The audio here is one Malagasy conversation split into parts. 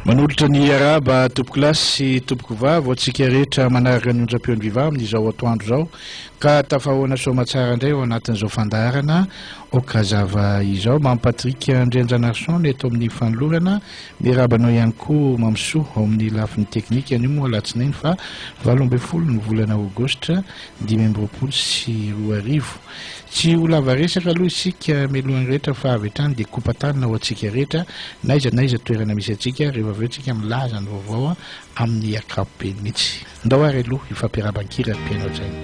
Manolotra ny arahaba tompokolahy sy tompokovavy ho antsika rehetra manaraka ny onjam-peon'ny Viva amin'izao atoandro izao ka tafahoana soamatsara indray ao anatin'izao fandaharana Okazava izao. Mamy Patrick Andrianjanarison no eto amin'ny fanolorana. Miarahaba anao ihany koa Mamisoa ao amin'ny lafiny teknika. Anio moa alatsinainy faha 18 ny volana aogositra 2025. Tsy ho lava resaka aloha isika mialohan'ny rehetra fa avy hatrany dia kopa-tanana ho antsika rehetra n'aiza n'aiza toerana misy antsika rehefa avy eo tsika milaza ny vaovao amin'ny ankapobeny mihitsy. Ndao ary aloha hifampiarahaba an-kira ry mpihaino hajaina.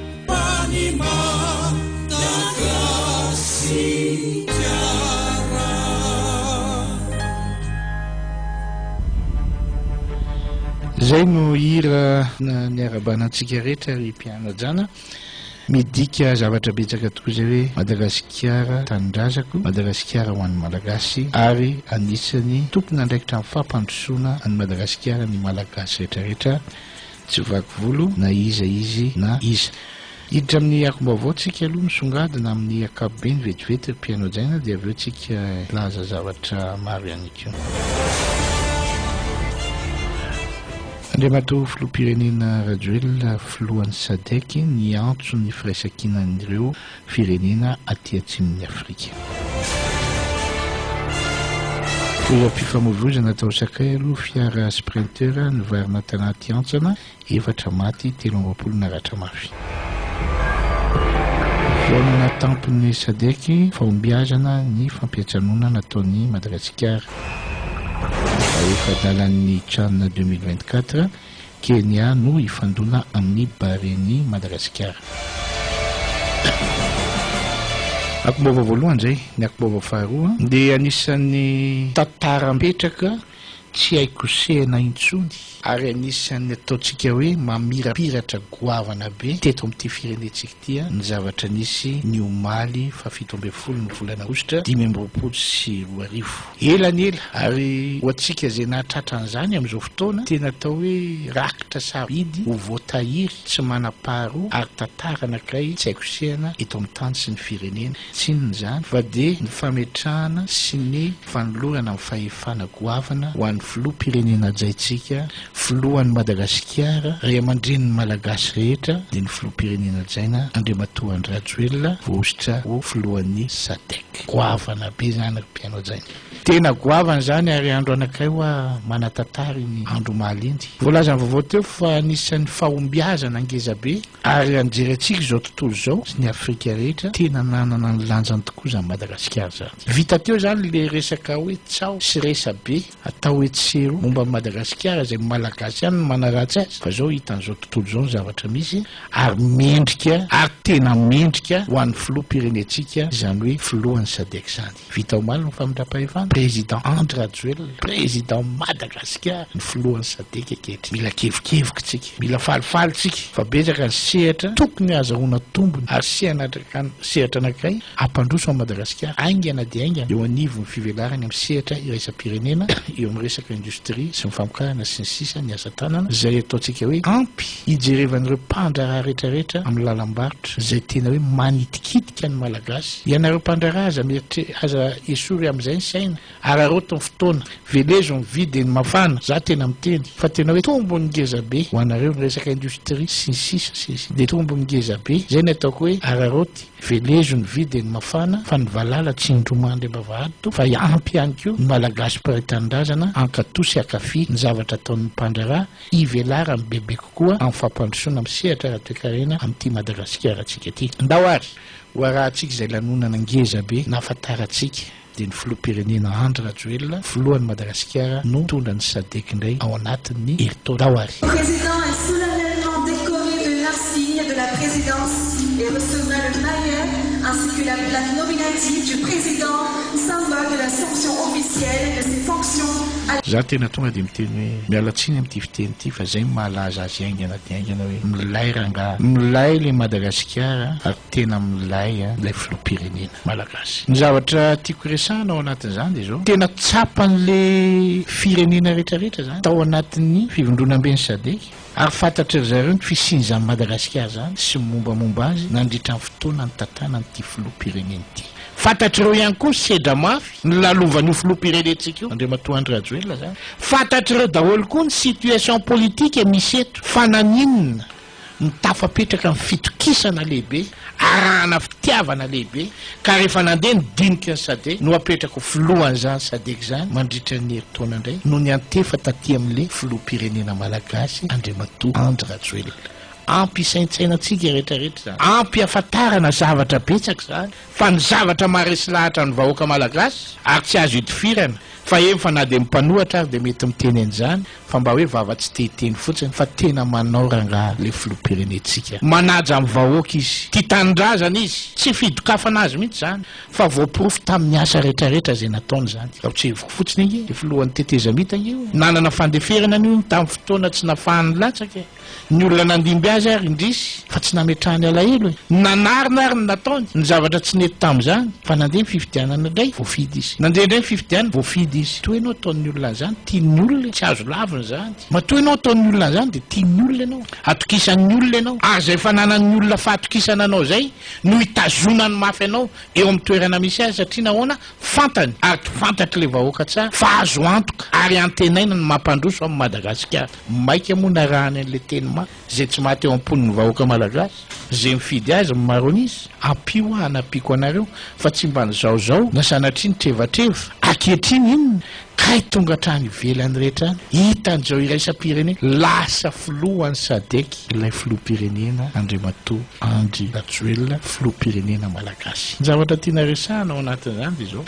Izay no hira niarahabana antsika rehetra ry mpihaino hajana. Midika zavatra betsaka tokoa izay hoe Madagasikara tanindrazako, Madagasikara ho an'ny Malagasy ary anisan'ny tompon'andraikitra amin'ny fampandrosoana an'i Madagasikara ny Malagasy rehetrarehetra tsy vaky volo na iza izy na iza. Hiditra amin'ny akom-baovao tsika aloha misongadina amin'ny ankapobeny vetivety ry mpihaino hajaina dia avy eo tsika hilaza zavatra maro ihany koa. Andriamatoa Filoham-pirenena Rajoelina, Filohan'ny Sadec, niantso ny firaisankinan'ireo firenena aty atsimon'i Afrika. Toeram-pifamoivoizana tao Sakay aloha, fiara Sprinter nivarina tanaty hantsana, efatra maty, 23 naratra mafy. Fihaonana tampon'ny Sadec, fahombiazana ny fampiantranoana nataon'i Madagasikara. Efa-dalan'ny Can 2024, Kenya no hifandona amin'ny Baren'i Madagasikara. Akom-baovao voalohany izay, ny akom-baovao faharoa dia anisan'ny tantara mipetraka tsy hay kosehina intsony ary anisan'ny ataontsika hoe mamirapiratra goavana be teto amin'ity firenentsika ity ny zavatra nisy ny omaly faha 17 ny volana aogositra 2025. Ela ny ela ary ho antsika izay nahatratra an'izany amin'izao fotoana, tena atao hoe rakitra sarobidy ho voatahiry tsy manam-paharoa ary tantara anankiray tsy hay kosehina eto amin'ny tany sy ny firenena. Tsy inona izany fa dia ny fametrahana sy ny fanolorana ny fahefana goavana ho an'ny filoham-pirenena hajaintsika, filohan'i Madagasikara, ray aman-drenin'ny Malagasy rehetra, dia ny filoham-pirenena hajaina Andriamatoa Andry Rajoelina voahosotra ho filohan'ny Sadec. Goavana be izany ry mpihaino hajaina. Tena goavana izany ary andro anankiray hoa manan-tantara iny andro omaly iny. Voalazan'ny vaovao teo fa anisan'ny fahombiazana ngezabe ary raha nijery antsika izao tontolo izao sy ny Afrika rehetra, tena nanana ny lanjany tokoa izany Madagasikara izany. Vita teo izany le resaka hoe tsaho sy resabe atao etsy sy eroa momba an'i Madagasikara izay Malagasy ihany no manaratsy azy fa izao hitan'izao tontolo izao ny zavatra misy ary mendrika ary tena mendrika ho an'ny filoham-pirenentsika izany hoe filohan'ny Sadec izany. Vita omaly ny famindram-pahefana, Président Andry Rajoelina, Président Madagasikara ny filohan'ny Sadec ankehitriny. Mila kevokevoka tsika, mila falifaly tsika fa betsaka ny sehatra tokony hahazahoana tombony ary sehatra anankiray hampandroso an'i Madagasikara haingana dia haingana eo anivon'ny fivelarany amin'ny sehatra iraisam-pirenena eo amin'ny resaka indostria sy ny famokarana sy ny sisa ny asa tanana izay ataontsika hoe ampy hijerevan'ireo mpandraharaha rehetrarehetra amin'ny lalam-barotra izay tena hoe manitikitika ny Malagasy. Ianareo mpandraharaha aza mieritre aza esory amin'izay ny saina, araraoty ny fotoana, velezo ny vy dia ny mafana, za tena miteny fa tena hoe tombony ngeza be ho anareo ny resaka industrie sy ny sisa sy ny sisa dia tombony ngeza be, izay ny ataoko hoe araraoty, velezo ny vy dia ny mafana fa ny valala tsy indromandry ambavahady fa ampy ihany koa ny Malagasy mpiray tanindrazana hankatoa sy hankafy ny zavatra ataon'ny mpandraharaha hivelarany bebe kokoa amin'ny fampandrosoana amin'ny sehatra ara-toekarena amin'ity Madagasikara-ntsika ity. Ndao ary ho arahantsika izay lanonana ngeza be nahafantarantsika dia ny filoham-pirenena Andry Rajoelina, filohan'i Madagasikara no mitondra ny Sadec indray ao anatin'ny herintaona. Ndao ary. Président est solennellement décoré de l'insigne de la présidence et recevra le maillet ainsi que la plaque nominative du président, symbole de l'assomption officielle de ses fonctions à. Za tena tonga dia miteny hoe miala tsiny amin'ity fiteny ity fa zay no mahalaza azy haingana dia haingana hoe milay rangaha, milay le Madagasikara ary tena milay ilay filoham-pirenena malagasy. Ny zavatra tiako resahana ao anatin'izany dia izao, tena tsapan'le firenena rehetra rehetra zany tao anatin'ny fivondronamben'ny Sadec ary fantatry ry zareo ny fisian'izany Madagasikara izany sy ny mombamomba azy nandritra ny fotoana nitantanan'ity filoham-pirenena ity. Fantatr'ireo ihany koa ny sedra mafy nolalovan'io filoham-pirenentsika io, Andriamatoa Andry Rajoelina izany. Fantatr'ireo daholo koa ny situation politique misy eto, fa naninona no tafapetraka ny fitokisana lehibe, arahana fitiavana lehibe, ka rehefa nandeha ny diniky ny Sadc no apetraka ho filohan'izany Sadc izany mandritra ny herintaona indray no niantefa taty amin'ilay filoham-pirenena malagasy Andriamatoa Andry Rajoelina. Ampy hisaintsaina antsika rehetra rehetra izany. Ampy hahafantarana zavatra betsaka izany fa ny zavatra maharesy lahatra ny vahoaka malagasy ary tsy azo idifirana fa eny fa na dia ny mpanohatra ary dia mety miteny an'izany fa mba hoe vava tsy te hiteny fotsiny fa tena manao rangaha le filoham-pirenentsika. Manaja ny vahoaka izy. Tia tanindrazana izy. Tsy fidokafana azy mihitsy izany fa voaporofo tamin'ny asa rehetra rehetra izay nataony izany. Raha tsy heviko fotsiny ange le filohan'ny tetezamita ange io e. Nanana fandeferana anie io tamin'ny fotoana tsy nafahany nilatsaka e. Ny olona nandimby azy ary indrisy fa tsy nametrahany alahelo e! Nanarina ary ny nataony, ny zavatra tsy nety tamin'izany, fa nandeha ny fifidianana indray, voafidy izy. Nandeha indray ny fifidianana, voafidy izy. Toa ianao ataon'ny olona an'izany, tian'ny olona e! Tsy azo lavina izany. Matoa ianao ataon'ny olona an'izany dia tian'ny olona ianao, atokisan'ny olona ianao, ary izay fananan'ny olona fahatokisana anao izay no hitazonany mafy anao eo amin'ny toerana misy azy satria nahoana? Fantany ary fantatr'ilay vahoaka tsara fa azo antoka ary antenaina ny mampandroso an'i Madagasikara. Maika moa narahany an'ilay teny mafy izay tsy maty ao am-pon'ny vahoaka malagasy, izay mifidy azy ny maro an'isa. Ampio aho hanampiako anareo fa tsy mba nizaozao na sanatria nitrevatreva. Ankehitriny inona? Kay tonga hatrany ivelany rehetra any, hitan'izao iraisam-pirenena, lasa filohan'ny Sadec ilay filoham-pirenena Andriamatoa Andry Rajoelina, filoham-pirenena malagasy. Ny zavatra tiana resahana ao anatin'izany dia izao.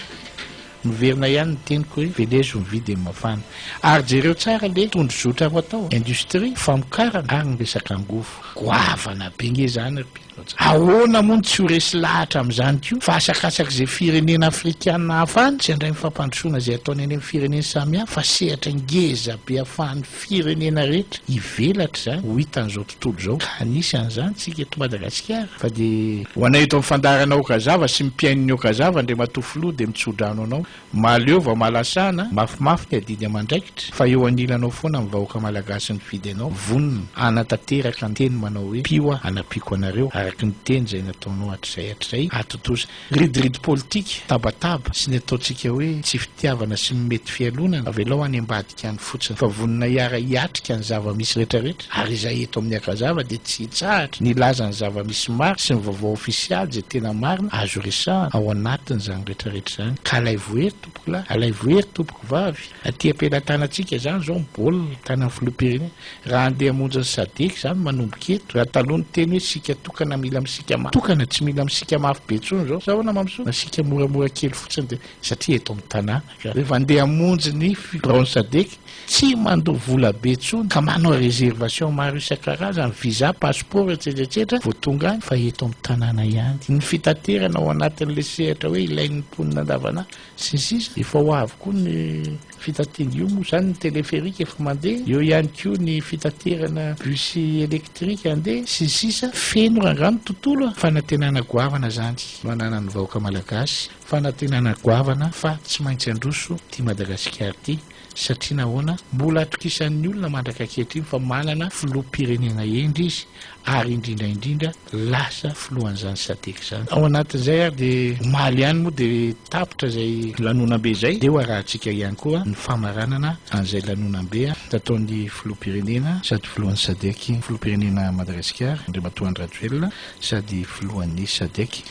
Miverina ihany ny teniko hoe velezo ny vy dia mafana. Ary jereo tsara le tondrozotra ho atao, industrie, famokarana ary ny resaka angovo. Goavana be nge zany ry Mpino. Ahoana moa no tsy ho resy lahatra amin'izany koa fa asakasak'izay firenena afrikana hafa any tsy handray ny fampandrosoana izay ataony any amin'ny fireneny samihafa fa sehatra ngeza be afahan'ny firenena rehetra hivelatra izany ho hitan'izao tontolo izao ka anisan'izany tsika eto Madagasikara fa dia Ho anay eto amin'ny fandaharana Okazava sy ny mpihaino ny Okazava Andriamatoa Filoha dia mitsodrano anao. Mahaleova, mahalasana, mafimafy ny adidy aman-draikitra fa eo anilanao foana ny vahoaka Malagasy nifidy anao, vonona hanatanteraka ny teny manao hoe pio aho hanampiako anareo araka ny teny izay nataonao hatrizay hatrizay hahatontosa Ridiridy politika, tabataba, sy ny ataontsika hoe tsy fitiavana sy ny mety fialonana, avelao any ambadika any fotsiny fa vonona hiara hiatrika ny zava-misy retraretra, ary izahay eto amin'ny Akazava dia tsy hitsahatra ny hilaza ny zava-misy marina sy ny vaovao ofisialy izay tena marina azo resahana ao anatin'izany retraretra izany. Ka alaivo hery tompokolahy, alaivo hery tompokovavy, aty am-pelatanantsika izany izao ny baolina, tanan'ny filoham-pirenena. Raha handeha hamonjy ny sadec izany manomboka eto, raha taloha niteny hoe sika tokana mila misika mafy, tokana tsy mila misika mafy be intsony izao, sa ahoana Mamsoa? Masiaka moramora kely fotsiny dia satria eto amin'ny tanàna ka. Rehefa handeha hamonjy ny biraon'ny sadec, tsy mandoa vola be intsony ka manao réservation maro isan-karazany, visa, passeport etsetra etsetra vao tonga any fa eto amin'ny tanàna ihany. Ny fitaterana ao anatin'ilay sehatra hoe ilain'ny mponina andavanandro sy ny sisa, efa ho avy koa ny Fitaterana, io moa izany ny téléphérique efa mandeha, eo ihany koa ny fitaterana bus électrique andeha, sy ny sisa Feno rangaha ny tontolo a! Fanantenana goavana izany no ananan'ny vahoaka malagasy, fanantenana goavana fa tsy maintsy handroso ity Madagasikara ity, satria nahoana? Mbola atokisan'ny olona mandraka ankehitriny fa manana filoham-pirenena hendry izy, ary indrindra indrindra lasa filohan'izany Sadc izany. Ao anatin'izay ary dia omaly ihany moa dia tapitra izay lanonam-be izay, dia ho arahantsika ihany koa ny famaranana an'izay lanonam-be nataon'ny filoham-pirenena sady filohan'ny Sadc, filoham-pirenena Madagasikara, Andriamatoa Andry Rajoelina sady filohan'ny Sadc.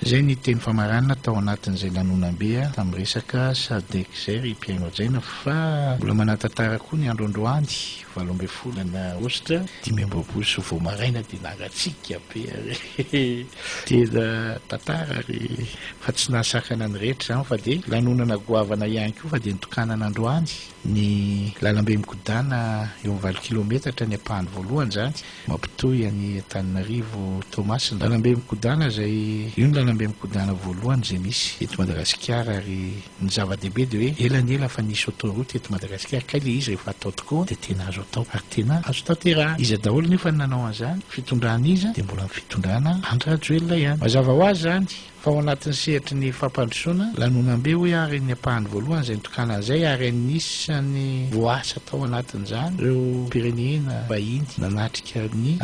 Izay ny teny famaranana tao anatin'izay lanonam-be tamin'ny resaka Sadc izay ry mpihaino hajaina fa mbola manatantara koa ny andro androany 18 aogositra 25 vao maraina dia nangatsiaka be ary tena tantara ary fa tsy nahasakana ny rehetra izany fa dia lanonana goavana ihany koa fa dia nitokanana androany ny lalambe mikodana eo amin'ny valo kilometatra ny ampahany voalohany izany Mampitohy an'i Antananarivo Toamasina. Lalambe mikodana izay, io ny lalambe mikodana voalohany izay misy eto Madagasikara ary ny zava-dehibe dia hoe ela ny ela fa nisy autoroute eto Madagasikara kay ilay izy rehefa atao tokoa dia tena azo atao ary tena azo tanterahana. Iza daholo nefa ny nanao an'izany? Fitondrana iza? Dia mbola ny fitondrana Andry Rajoelina ihany. Mazava ho azy izany. Fa ao anatin'ny sehatry ny fampandrosoana, lanonam-be hoy ary ny ampahany voalohany izay nitokanana izay ary anisan'ny voaasa tao anatin'izany ireo firenena vahiny nanatrika ny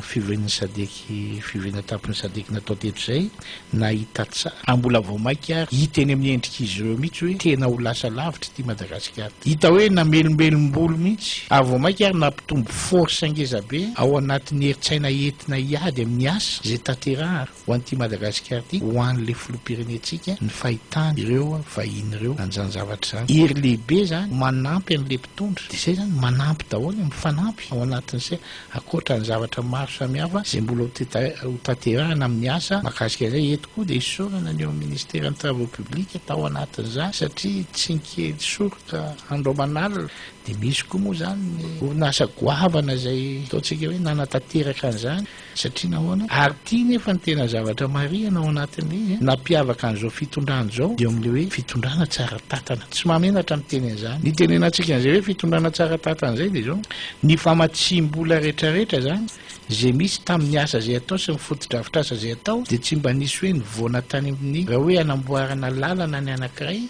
fivorian'ny Sadec fivoriana tampon'ny Sadec natao teto izay nahita tsara ary mbola vao mainka ary hita eny amin'ny endrik'izy ireo mihitsy hoe tena ho lasa lavitra ity Madagasikara ity. Hita hoe namelombelom-bolo mihitsy ary vao mainka ary nampitombo force ngezabe ao anatin'ny herin-tsaina entina hiady amin'ny asa izay tanterahana ho an'ity Madagasikara ity, ho an'ilay filoham-pirenentsika ny fahitany ireo vahiny ireo an'izany zavatra izany. Hery lehibe izany manampy an'ilay mpitondra. Dia izay izany, manampy daholo, mifanampy ao anatin'izay, ankoatra ny zavatra maro samihafa izay mbola ho tanterahina amin'ny asa mahakasika an'izay. Eto koa dia isaorana ny eo amin'ny ministeran'ny Travaux publics tao anatin'izany satria tsy nikely soroka andro aman'alina. Dia misy koa moa izany ny orinasa goavana izay ataontsika hoe nanatanteraka an'izany. Satria nahoana? Ary ity nefa no tena zavatra marihana ao anatin'ilay izy, nampiavaka an'izao fitondrana izao dia eo amin'ilay hoe fitondrana tsara tantana. Tsy mahamenatra miteny an'izany. Ny itenenantsika an'izay hoe fitondrana tsara tantana izay dia izao, ny famatsiam-bola rehetrarehetra izany izay misy tamin'ny asa izay atao sy ny fotodrafitrasa izay atao dia tsy mba nisy hoe nivoana tany amin'ny raha hoe hanamboarana lalana ny anankiray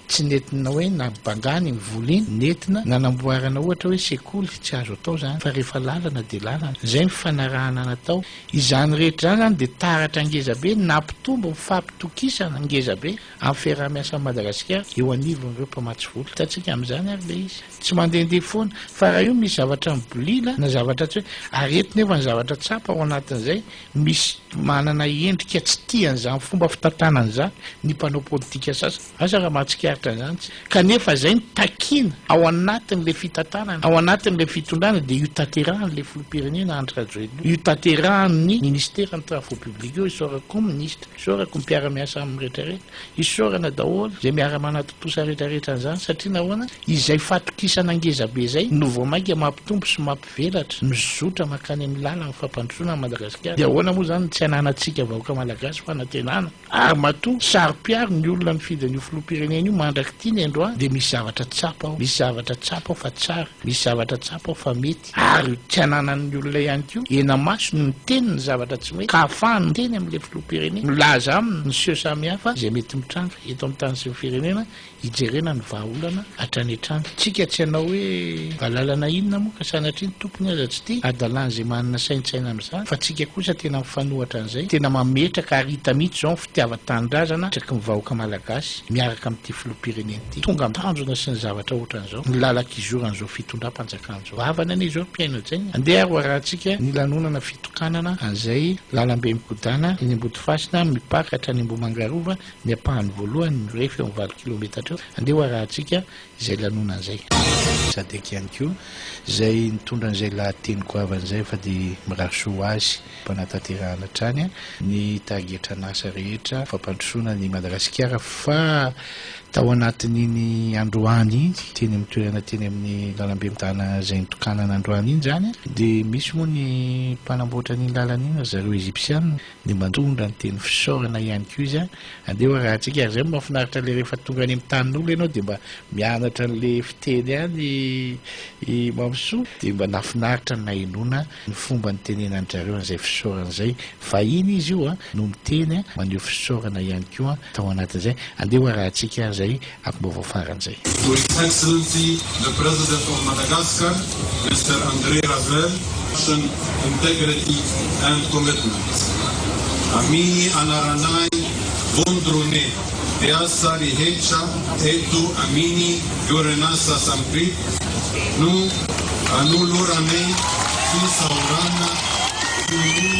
Tsy nentina hoe nabangana iny vola iny, nentina nanamboarana ohatra hoe sekoly, tsy azo atao izany fa rehefa lalana dia lalana. Izay ny fanarahana natao. Izany rehetra izany izany dia taratra ngezabe nampitombo ny fampitokisana ngezabe amin'ny fiaraha-miasan'i Madagasikara eo anivon'ireo mpamatsy vola. Hitantsika amin'izany ary ilay izy. Tsy mandehandeha foana fa raha io misy zavatra mibolila na zavatra tsy hoe ary eto nefa ny zavatra tsapa ao anatin'izay misy manana endrika tsy tia an'izany fomba fitantanana izany ny mpanao politika sasany. Asa raha mahatsikaritra an'izany tsika. Kanefa izay no takiana ao anatin'ilay fitantanana, ao anatin'ilay fitondrana dia io tanterahan'ilay filoham-pirenena Andry Rajoelina io, io tanterahan'ny ministeran'ny travaux publics io, isaorako koa ny minisitra, isaorako ny mpiara-miasa aminy rehetrarehetra, isaorana daholo izay miara-manatontosa rehetrarehetra an'izany satria nahoana? Izay fatokisana ngezabe izay no vao mainka mampitombo sy mampivelatra ny zotra mankany amin'ny lalan'ny fampandrosoana an'i Madagasikara. Dia ahoana moa izany no tsy hananantsika vahoaka malagasy fanantenana? Ary matoa saro-piaro ny olona nifidy an'io filoham-pirenena io mandrak'ity ny androany dia misy zavatra tsapa ao, misy zavatra tsapa ao fa tsara, misy zavatra tsapa ao fa mety, ary tsy ananan'ny olona ihany koa hena-maso ny miteny ny zavatra tsy mety ka ahafahany miteny amin'ilay filoham-pirenena, milaza aminy ny seho samihafa izay mety mitranga eto amin'ny tany sy ny firenena hijerena ny vahaolana hatrany hatrany. Tsika tsy hanao hoe valalana inona moa ka sanatria ny tompony aza tsy tia, adalan'izay manana saintsaina amin'izany, fa tsika kosa tena mifanohatra an'izay, tena mametraka ary hita mihitsy izao ny fitiavan-tanindrazana atraky ny vahoaka malagasy miaraka amin'ity filoham-pirenena ity. Tonga amin'ny tanjona sy ny zavatra ohatran'izao ny lalan-kizoran'izao fitondram-panjakana izao. Goavana anie izao ry mpihaino hajaina. Andeha ary ho arahantsika ny lanonana fitokanana an'izay lalambe migodàna eny Ambodifasina mipaka hatrany Ambohimangarova Ny ampahany voalohany mirefy eo amin'ny valo kilometatra eo. Andeha ho arahantsika izay lanonana izay. Sadec ihany koa izay nitondra an'izay lahateny goavana izay fa dia mirary soa ho azy mpanatanterahana hatrany ny tarigetran'asa rehetra fampandrosoana an'i Madagasikara fa tao anatin'iny androany iny teny amin'ny toerana teny amin'ny lalambe mitana izay nitokanana androany iny izany dia misy moa ny mpanamboatra an'iny lalana iny ry zareo Egyptiana Dia mandondra ny teny fisaorana ihany koa izy an! Andeha ho arahantsika ary izay no mahafinaritra ilay rehefa tonga any amin'ny tanin'olona ianao dia mba mianatra an'ilay fiteny any i Mamisoa dia mba nahafinaritra ny nahenoana ny fomba nitenenan-dry zareo an'izay fisaorana izay. Vahiny izy io an, no miteny an, maneho fisaorana ihany koa tao anatin'izay. Andeha ho arahantsika ary izay akom-baovao farany izay. To His Excellency the President of Madagascar, Mister André Ravel, Integrity and Commitment. Aminy anaranay vondrone mpiasa rehetra eto aminy orinasa Samgrip no anoloranay fisaorana feno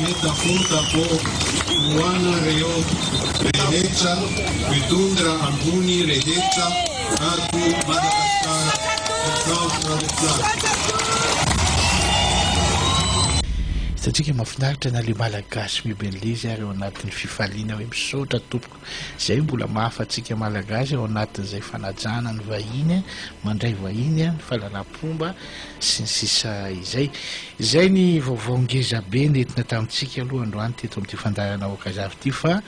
metafotapo ho anareo rehetra mpitondra ambony rehetra ato Madagasikara misaotra betsaka. Hitantsika mahafinaritra na le malagasy mihoben'le izy ary ao anatin'ny fifaliana hoe misaotra tompoko. Izay mbola mahafa antsika malagasy ao anatin'izay fanajana ny vahiny, mandray vahiny, ny fahalalam-pomba sy ny sisa izay. Izay ny vaovao ngeza be nentina tamintsika aloha androany teto amin'ity fandaharana Okazavy ity fa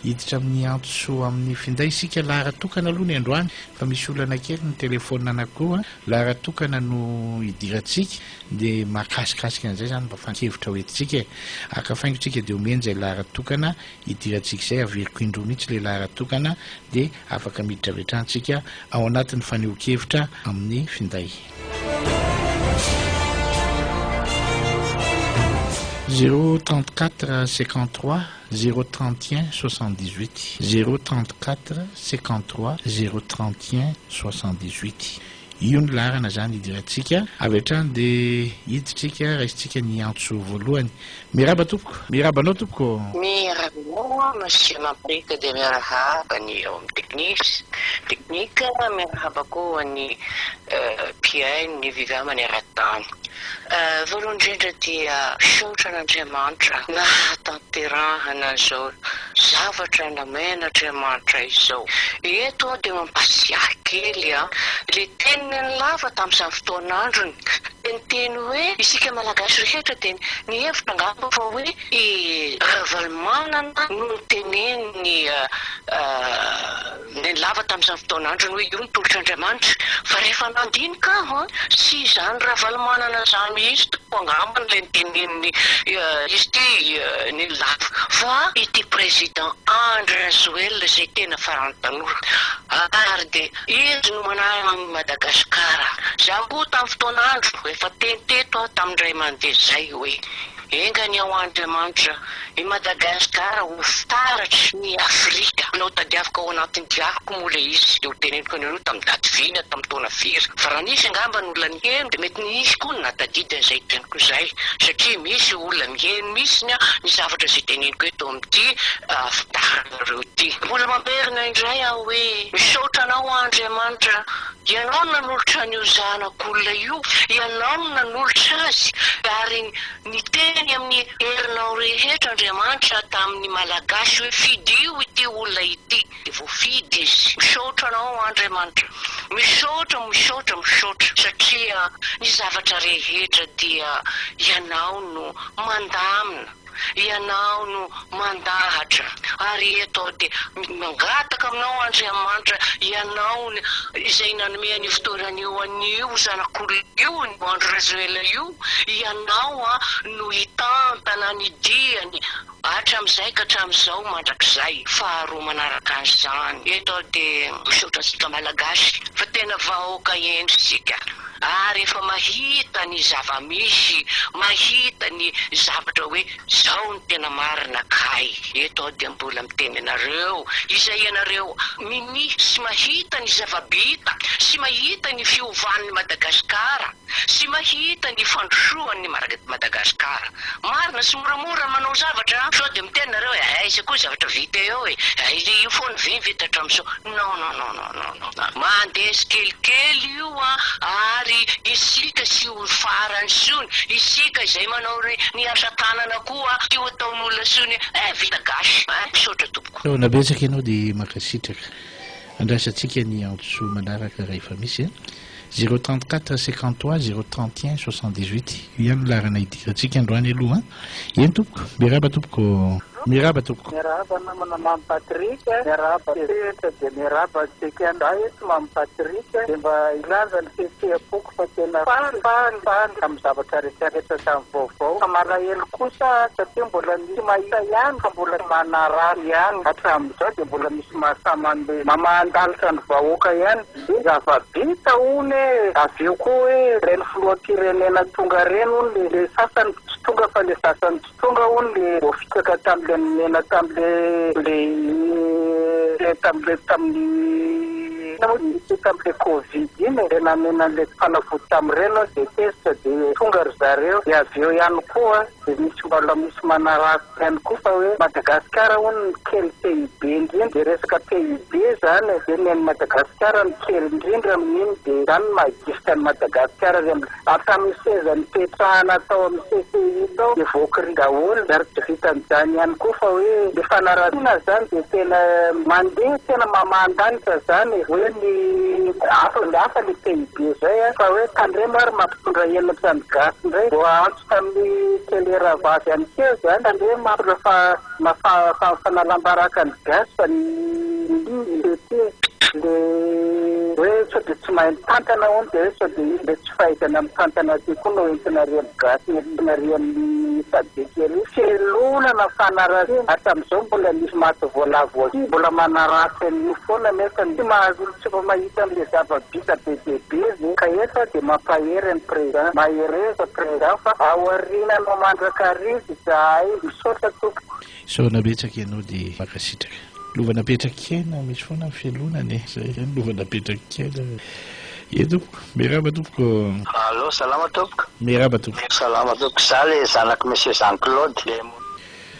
hiditra amin'ny antso amin'ny finday isika. Laharan-tokana aloha ny androany fa misy olana kely ny telefaonina anankiroa. Laharan-tokana no hidirantsika dia mahakasikasika an'izay izany mba fan-kevitra ho. vetivety tsika e. Haka faingo tsika dia omeny izay laharan-tokana hidirantsika izay, averiko indroa mihitsy ilay laharan-tokana dia afaka miditra avy hatrany tsika ao anatin'ny fanehoan-kevitra amin'ny finday. Zéro 34 53 zéro 31 78 zéro 34 53 zéro 31 78. Io ny laharana izany hidirantsika. Avy hatrany dia hiditsika, raisintsika ny antso voalohany. Miarahaba tompoko. Miarahaba anao tompoko. Miarahaba anao Monsieur Mampiaka dia miarahaba ny ao amin'ny technique, technique, miarahaba koa ny mpihaino ny Viva maneran-tany. Voalohany indrindra dia misaotra an'Andriamanitra nahatanterahana an'izao zavatra namen'Andriamanitra izao. Eto aho dia mampasiahy kely an, ilay teniny lava tamin'izany fotoan'androny dia niteny hoe isika Malagasy rehetra dia nihevitra angamba fa hoe i Ravalomanana no niteneniny Nenilava tamin'izany fotoan'androny hoe io ny tolotr'Andriamanitra, fa rehefa nandinika aho an, tsy izany Ravalomanana izany mihitsy tompoko angambany ilay notenenin'i izy ity Nenilava, fa ity Président Andry Rajoelina izay tena farany tanora, ary dia izy no manala an'i Madagasikara. Izaho koa tamin'ny fotoan'androko efa teny teto aho tamin'ny indray mandeha izay hoe. Enga anie ho Andriamanitra i Madagascar ho fitaratry ny Afrika. Nao tadiaviko ao anatin'ny diariko moa ilay izy dia ho teneniko anareo tamin'ny daty vina, tamin'ny taona firy. Fa raha nisy angamba ny olona niheno dia mety nisy koa ny nahatadidy an'izay teniko izay satria misy olona miheno mihitsy ny zavatra izay teneniko eto amin'ity fandaharanareo ity. Mbola mamerina indray aho hoe misaotra anao Andriamanitra Ianao no nanolotra an'io zanak'olona io, Ianao no nanolotra azy, ary niteny amin'ny herinao rehetra Andriamanitra tamin'ny Malagasy hoe fidio ity olona ity, dia voafidy izy. Misaotra Anao Andriamanitra, misaotra, misaotra, misaotra, satria ny zavatra rehetra dia Ianao no mandamina. Ianao no mandahatra, ary eto aho dia mangataka aminao Andriamanitra, Ianao izay nanome an'io fitoerana io an'io zanak'olona io, io Andry Rajoelina io, Ianao no hitantana ny diany hatramin'izay ka hatramin'izao mandrakizay. Faharoa manaraka an'izany, eto aho dia misaotra antsika Malagasy fa tena vahoaka hendry isika. Ary efa mahita ny zava-misy, mahita ny zavatra hoe zao no tena marina kay. Eto aho dia mbola miteny anareo, izay ianareo minia sy mahita ny zava-bita, sy mahita ny fiovan'ny Madagasikara, sy mahita ny fandrosoan'ny Madagasikara. Marina sy moramora ny manao zavatra an! Sao dia miteny nareo hoe aiza koa zavatra vita eo e! Aiza io foana ve ny vita hatramin'izao? Non non non non non non. Mandeha tsikelikely io an, ary isika tsy ho farany intsony, isika izay manao ny asa tanana koa tsy ho ataon'olona intsony hoe eh vita gasy eh! Misaotra tompoko. Taona betsaka ianao dia mankasitraka. Andrasantsika ny antso manaraka rahefa misy a. Zéro 34 53 zéro 31 78 io ihany no laharana hidirantsika androany aloha an. Eny tompoko. Miarahaba tompoko. Miarahaba tompoko. Miarahaba namana Mamy Patrick a, miarahaba sehatra dia miarahaba antsika ihany. Za eto Mamy Patrick dia mba hilaza ny fihetseham-poko fa tena faly faly faly amin'ny zavatra rehetra rehetra tamin'ny vaovao. Fa malahelo kosa aho satria mbola misy mahita ihany fa mbola manaratsy ihany hatramin'izao dia mbola misy mahasahy manome mamahan-dalitra ny vahoaka ihany. Dia zava-bita hono e! Avy eo koa hoe ireny filoham-pirenena tonga ireny hono le le sasany tsy tonga fa le sasany tsy tonga hono le voafitaka tamle nomena tamle le le tamle tamin'ny inona moa izy ity tamle covid iny e! Le namena an'le fanafody tamin'ireny hono dia tezitra dia tonga ry zareo dia avy eo ihany koa dia misy mbola misy manaratsy ihany koa fa hoe Madagasikara hono no kely PIB indrindra, dia resaka PIB izany e, dia ny an'i Madagasikara no kely indrindra amin'iny, dia izany no maha gisitra an'i Madagasikara ry amin'ny, hatramin'ny seza nipetrahana tao amin'ny CCI tao dia voakirihy daholo, ary tsy vitan'izany ihany koa fa hoe le fanaratsiana izany dia tena mandeha tena mamahan-danitra izany e, hoe ny hafa hafa le PIB izay a, fa hoe tandremo ary mampitondra henatra ny gasy indray, voaantso Tamin'ny télé rahavavy ihany keo zany tandremo marina fa na fanalam-baraka ny gasy fa ny le le hoe sao dia tsy mahay mitantana hono dia hoe sao dia le tsy fahaizana mitantana aty koa no entina ary amin'ny gasy entina ary amin'ny. Sadc ery, fialonana fanaratsiana, hatramin'izao mbola misy maty voalavo aty, mbola manaratsy an'io foana nefa tsy mahazo tsy mba mahita an'le zava-bita be dia be ve, ka eto aho dia mampahery an'i Président, mahereza Président fa aoriananao mandrakariva izahay, misaotra tompoko. Isaorana betsaka ianao dia mankasitraka. Lova napetrak'aina, misy foana ny fialonana e, zay ihany lova napetrak'aina. Ie tompoko, miarahaba tompoko. Allo, salama tompoko. Miarahaba tompoko. Salama tompoko, za le zanak'i monsieur Jean Claude le.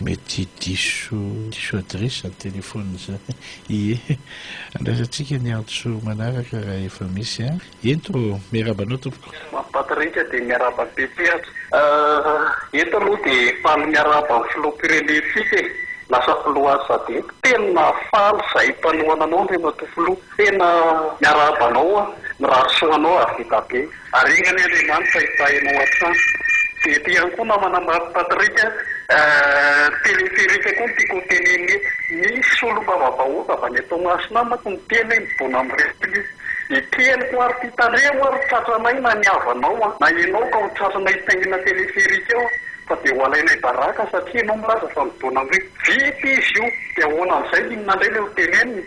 Mety diso diso adresse zany téléphone zany. Ie. Andrasantsika ny antso manaraka raha efa misy an. Eny tompoko, miarahaba anao tompoko. Mamy Patrick dia miarahaba an'i Pépé ato. Eto aloha dia faly miarahaba ny filoham-pirenentsika e! Lasa filoha sadec. Tena faly izahay mpanohana anao Andriamatoa Filoha. Tena miarahaba anao aho, mirary soa anao hahavita be. Ary enga anie Andriamanitra hitahy anao hatrany. Dia ety ihany koa namana Mamy Patrick a, téléphérique koa no tiako ho tenenina eto. Misy solombavambahoaka avy any Toamasina any manko miteny hoe midona amin'ny rihana io. Ekeniko ary ty tandremo ary tratranay na ny havanao an, na enao ka ho tratranay hitaingina téléphérique eo fa dia ho alainay baraka satria enao milaza fa midona am rivotra. Vita izy io dia ahoana amizay inona ndray le ho teneniny?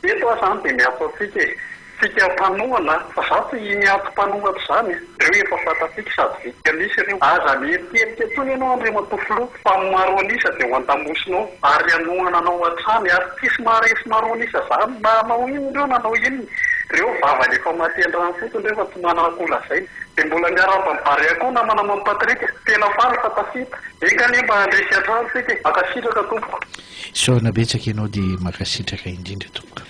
Eto aho zany dia miantso antsika e! Tsika mpanohana fa za tsy miantso mpanohatra izany a! Reo efa fantatsika sady vita misy reo. Aza mierikerika intsony ianao Andriamatoa Filoha fa ny maro an'isa dia ho an-damosinao ary hanohana anao hatrany ary tsisy maharesy maro an'isa zany na hanao inona ireo na hanao inona. Reo vavany efa maty an-drano fotsiny reo fa tsy manana ko lazaina. Dia mbola miarahaba an'i Barea koa namana Mamy Patrick. Tena faly fa tafita. Enga anie mba handresy hatrany tsika e. Mankasitraka tompoko. Isaorana betsaka ianao dia mankasitraka indrindra tompoko.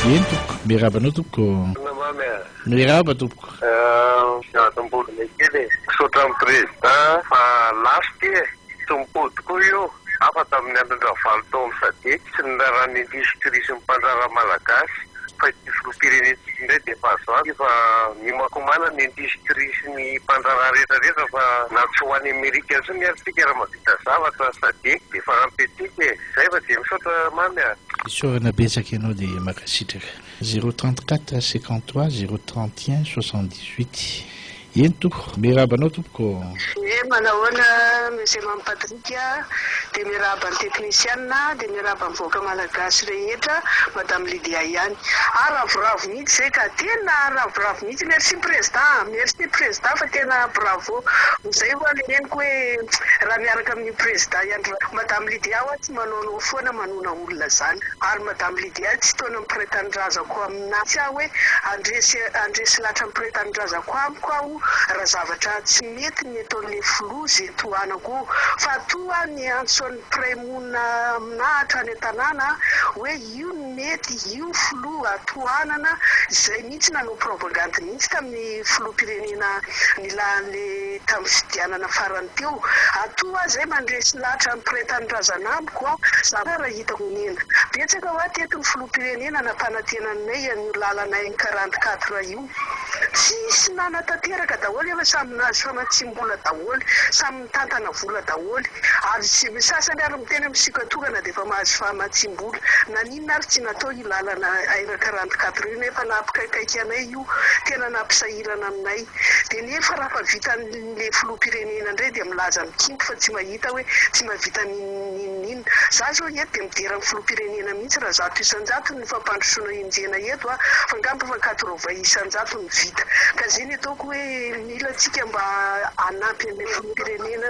Eny tompoko, miarahaba anao tompoko. Inona mamy a? Miarahaba tompoko. Miadam-bolona kely e. Misaotra an'i Président fa lafo ty e. Tsy mipody koa io. Hafa tamin'ny andron-dRavalo tao amin'ny Sadec tsy niraharaha ny industrie sy ny mpandraharaha malagasy fa ity filoham-pirenentsika indray dia efa azo antoka fa miomankomana ny industrie sy ny mpandraharaha rehetra rehetra fa na tsy ho any Amerika intsony ary tsika raha mahavita zavatra Sadec dia efa ampy antsika e. Zay fa dia misaotra Mamy a. Isaorana betsaka ianao dia mankasitraka. Zéro trente quatre cinquante trois zéro trente un soixante dix huit Eny tompoko, miarahaba anao tompoko. Ie, manahoana Monsieur Mamy Patrick a, dia miarahaba ny teknisiana, dia miarahaba ny vahoaka malagasy rehetra, Madame Lydia ihany. Ah ravoravo mihitsy zay ka, tena ravoravo mihitsy, merci Président, merci Président fa tena bravo, zay hoa le reniko hoe raha miaraka amin'io Président ihany, Madame Lydia hoa tsy manaonao foana manona olona zany. Ary Madame Lydia tsy taona mpiray tanindrazako aminà tsy aho hoe handresy handresy lahatra mpiray tanindrazako amiko aho raha zavatra tsy mety ny ataon'le filoha ze tohanako io fa toa niantso an'ny mpiray monina aminà hatrany an-tanàna hoe io ny mety io filoha tohanana izay mihitsy nanao propagandy mihitsy tamin'ny filoham-pirenena nilahan'le tamin'ny fifidianana farany teo atoa aho zay mandresy lahatra ny mpiray tanindrazana amiko a za raha hitako nena betsaka hoa teto ny filoham-pirenena nampanantena anay an'io lalana N 44 io tsisy nanatanteraka daholo efa samy nahazo famatsiam-bola daholo samy mitantana vola daholo ary tsy sasany ary miteny amin'ny sikatokana dia efa mahazo famatsiam-bola naninona ary tsy natao io lalana N 44 io nefa nampikaikaika anay io tena nampisahirana anay dia nefa raha fa vitan'le filoham-pirenena indray dia milaza mikimpy fa tsy mahita hoe tsy mahavita n'inon'inona. Za zao eto dia midera ny filoham-pirenena mihitsy raha 100% ny fampandrosoana enjehina eto a, fa angamba fa quatre-vingts isan-jato no vita. Ka zay ny ataoko hoe mila tsika mba hanampy an'ilay filoham-pirenena,